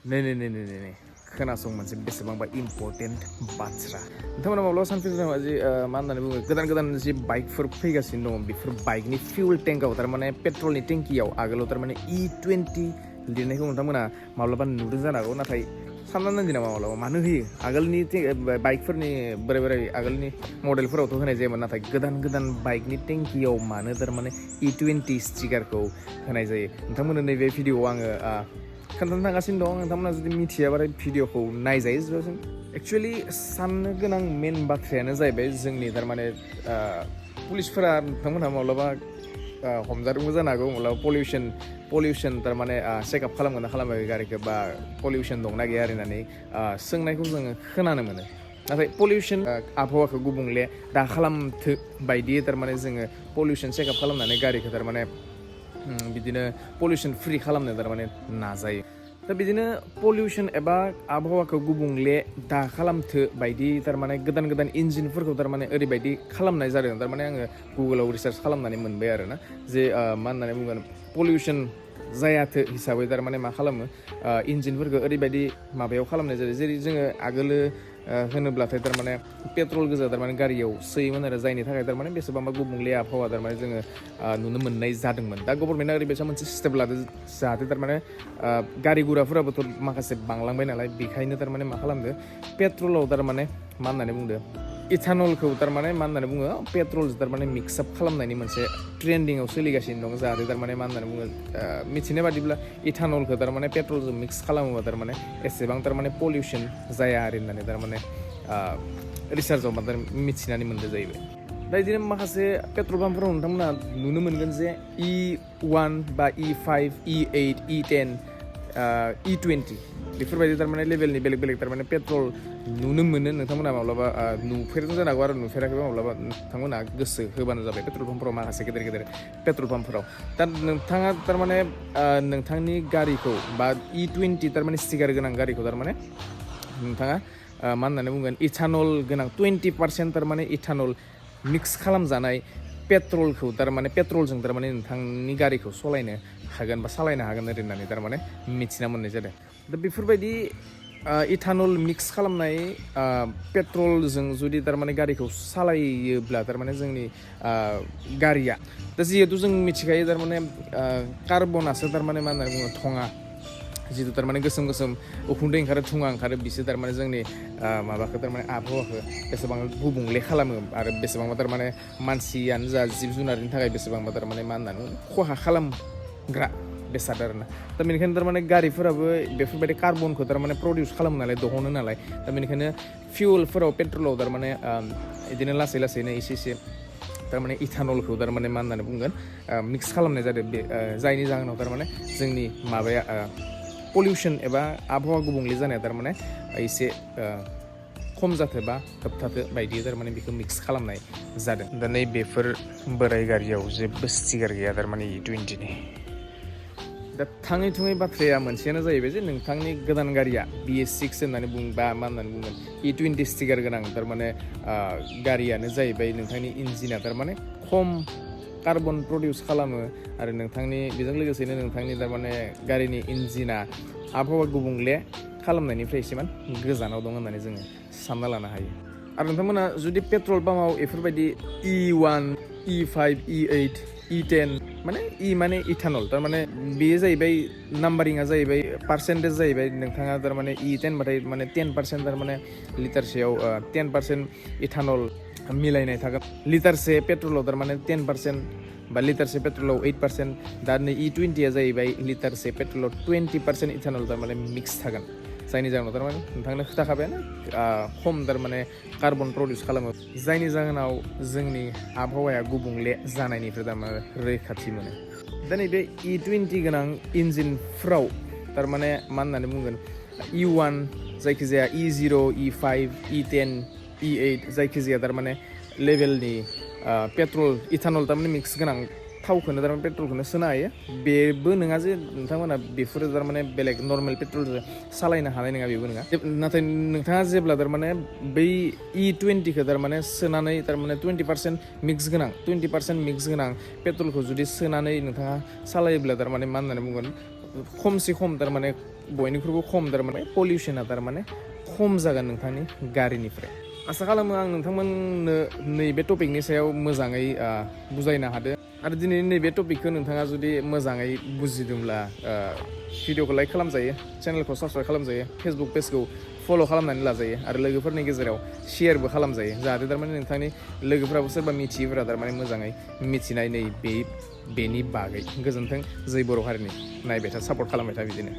नै खोनासं मोनसे बेसेबांबा इम्पर्टेन्ट बाथ्रा नोंथांमोना माब्लाबा सानफेरदों नामा जे मा होननानै बुङो गोदान जे बाइकफोर फैगासिनो दङ बेफोर बाइकनि फिउल टेंकआव थारमाने पेट्रलनि टेंकियाव आगोलाव थारमाने E20 लिरनायखौ नोंथांमोना माब्लाबा नुदों जानो हागौ नाथाय सानना नायदों नामा माब्लाबा मानो होयो आगोलनि बाइकफोरनि बोराय आगोलनि मडेलफोरावथ' होनाय जायोमोन नाथाय गोदान बाइकनि टेंकियाव मानो थारमाने E20 स्टिकारखौ होनाय जायो नोंथांमोननो नैबे भिडिअ'आव आङो खोन्थानो थांगासिनो दं नोंथांमोना जुदि मिथियाबाथाय भिडिअ'खौ नायजायो एक्चुवेलि साननो गोनां मेन बाथ्रायानो जाहैबाय जोंनि थारमाने पुलिसफोरा नोंथांमोनहा माब्लाबा हमजादोंबो जानो हागौ माब्लाबा पलिउसन थारमाने चेकआप खालामगोन ना खालामाखै गारिखौ बा पलिउसन दंना गैया होननानै सोंनायखौ जोङो खोनानो मोनो नाथाय पलिउसन आबहावाखौ गुबुंले दा खालामथो बायदियै थारमाने जोङो पलिउसन चेकआप खालामनानै गारिखौ थारमाने बिदिनो पलिउसन फ्रि खालामनो थारमाने नाजायो दा बिदिनो पलिउसन एबा आबहावाखौ गुबुंले दा खालामथो बायदि थारमाने गोदान इन्जिनफोरखौ थारमाने ओरैबायदि खालामनाय जादों थारमाने आङो गुगोलाव रिसार्च खालामनानै मोनबाय आरो ना जे मा होननानै बुंगोन पलिउसन जायाथो हिसाबै थारमाने मा खालामो इन्जिनफोरखौ ओरैबायदि माबायाव खालामनाय जायो जेरै जोङो आगोलो होनोब्लाथाय थारमाने पेट्रल गोजा थारमाने गारियाव सोयोमोन आरो जायनि थाखाय थारमाने बेसेबांबा गुबुंले आबहावा थारमाने जोङो नुनो मोननाय जादोंमोन दा गभर्नमेन्टआ ओरैबायसा मोनसे सिस्टेम लादों जाहाथे थारमाने गारि गुराफोराबोथ' माखासे बांलांबाय नालाय बेखायनो थारमाने मा खालामदो पेट्रलाव थारमाने मा होननानै बुंदो इथानलखौ थारमाने मा होननानै बुङो पेट्रल थारमाने मिक्सआप खालामनायनि मोनसे ट्रेन्डिंआव सोलिगासिनो दं जाहाथे थारमाने मा होननानै बुङो मिथिनाय बादिब्ला इथानलखौ थारमाने पेट्रलजों मिक्स खालामोबा थारमाने एसेबां थारमाने पलिउसन जाया आरो होननानै थारमाने रिसार्चआव मिथिनानै मोनदों जाहैबाय दा बिदिनो माखासे पेट्रल पाम्पफोराव नोंथांमोना नुनो मोनगोन जे E1 बा E5 E8 E10 E20 बेफोरबायदि थारमाने लेभेलनि बेलेग थारमाने पेट्रल नुनो मोनो नोंथांमोना माब्लाबा नुफेरदों जानो हागौ आरो नुफेराखैबा माब्लाबा नोंथांमोना गोसो होबानो जाबाय पेट्रल पाम्पफोराव माखासे गेदेर पेट्रल पाम्पफोराव दा नोंथाङा थारमाने नोंथांनि गारिखौ बा E20 थारमाने स्टिकार गोनां गारिखौ थारमाने नोंथाङा मा होननानै बुंगोन इथानल गोनां 20% थारमाने इथानल मिक्स खालामजानाय पेट्रलखौ थारमाने पेट्रलजों थारमाने नोंथांनि गारिखौ सालायनो हागोन बा सालायनो हागोन ओरै होननानै थारमाने मिथिना मोननाय जादों दा बेफोरबायदि इथानल मिक्स खालामनाय पेट्रलजों जुदि थारमाने गारिखौ सालायोब्ला थारमाने जोंनि गारिया दा जिहेतु जों मिथिखायो थारमाने कार्बनासो थारमाने मा होननानै बुङो थङा जितु थारमाने गोसोम उखुन्दै ओंखारो थुङा ओंखारो बिसोर थारमाने जोंनि माबाखौ थारमाने आबहावाखौ बेसेबां गुबुंले खालामो आरो बेसेबांबा थारमाने मानसियानो जा जिब जुनारनि थाखाय बेसेबांबा थारमाने मा होननानै खहा खालामग्रा बेसाद आरोना दा बेनिखायनो थारमाने गारिफोराबो बेफोरबायदि कार्बनखौ थारमाने प्रडिउस खालामो नालाय दहनो नालाय दा बेनिखायनो फिउलफोराव पेट्रलाव थारमाने बिदिनो लासैनो एसे थारमाने इथानलखौ थारमाने मा होननानै बुंगोन मिक्स खालामनाय जादों बे जायनि जाहोनाव थारमाने जोंनि माबाया पलिउसन एबा आबहावा गुबुंले जानाया थारमाने एसे खम जाथो बा होबथाथो बायदि थारमाने बेखौ मिक्स खालामनाय जादों दा नै बेफोर बोराय गारियाव जेबो स्टिकार गैया थारमाने E20नि दा थुङै बाथ्राया मोनसेयानो जाहैबाय जे नोंथांनि गोदान गारिया BS6 होननानै बुंबा मा होननानै बुंगोन E20 स्टिकार गोनां थारमाने गारियानो जाहैबाय नोंथांनि इन्जिना थारमाने खम कार्बन प्रडिउस खालामो आरो नोंथांनि बेजों लोगोसेनो नोंथांनि थारमाने गारिनि इन्जिना आबहावा गुबुंले खालामनायनिफ्राय एसेमान गोजानाव दं होननानै जोङो सानना लानो हायो आरो नोंथांमोना जुदि पेट्रल पाम्पआव बेफोरबायदि E1 E5 E8 E10 माने माने इथानल थारमाने बेयो जाहैबाय नाम्बारिंआ जाहैबाय पार्सेन्टेज जाहैबाय नोंथाङा थारमाने E10 बाथाय माने 10% थारमाने लिटारसेयाव 10% इथानल मिलायनाय थागोन लिटारसे पेट्रलाव थारमाने 10% बा लिटारसे पेट्रलाव 8% दा नै E20 जाहैबाय लिटारसे पेट्रलाव 20% इथानल थारमाने मिक्स थागोन जायनि जाहोनाव थारमाने नोंथांनो खोथाखाबायानो खम थारमाने कार्बन प्रडिउस खालामो जायनि जाहोनाव जोंनि आबहावाया गुबुंले जानायनिफ्राय थारमाने रैखाथि मोनो दा नैबे E20 गोनां इन्जिनफ्राव थारमाने मा होननानै बुंगोन E1 जायखिजाया E0 E5 E10 E8 जायखिजाया थारमाने लेभेलनि पेट्रल इथानल थारमाने मिक्स गोनां थावखौनो थारमाने पेट्रलखौनो सोनो हायो बेबो नङा जे नोंथांमोना बेफोरो थारमाने बेलेग नर्मेल पेट्रलजों सालायनो हानाय नङा बेबो नङा नाथाय नोंथाङा जेब्ला थारमाने बै E20खौ थारमाने सोनानै थारमाने 20% मिक्स गोनां पेट्रलखौ जुदि सोनानै नोंथाङा सालायोब्ला थारमाने मा होननानै बुंगोन खमसे खम थारमाने बयनिख्रुइबो खम थारमाने पलिउसना थारमाने खम जागोन नोंथांनि गारिनिफ्राय आसा खालामो आं नोंथांमोननो नैबे टपिकनि सायाव मोजाङै बुजायनो हादों आरो दिनै नैबे टपिकखौ नोंथाङा जुदि मोजाङै बुजिदोंब्ला भिडिअखौ लाइक खालामजायो चेनेलखौ साबस्क्राइब खालामजायो फेसबुक पेजखौ फल' खालामनानै लाजायो आरो लोगोफोरनि गेजेराव शेयारबो खालामजायो जाहाथे थारमाने नोंथांनि लोगोफ्राबो सोरबा मिथियैफोरा थारमाने मोजाङै मिथिनाय नै बेनि बागै गोजोन्थों जै बर' हारिनि नायबाय था सापर्ट खालामबाय था बिदिनो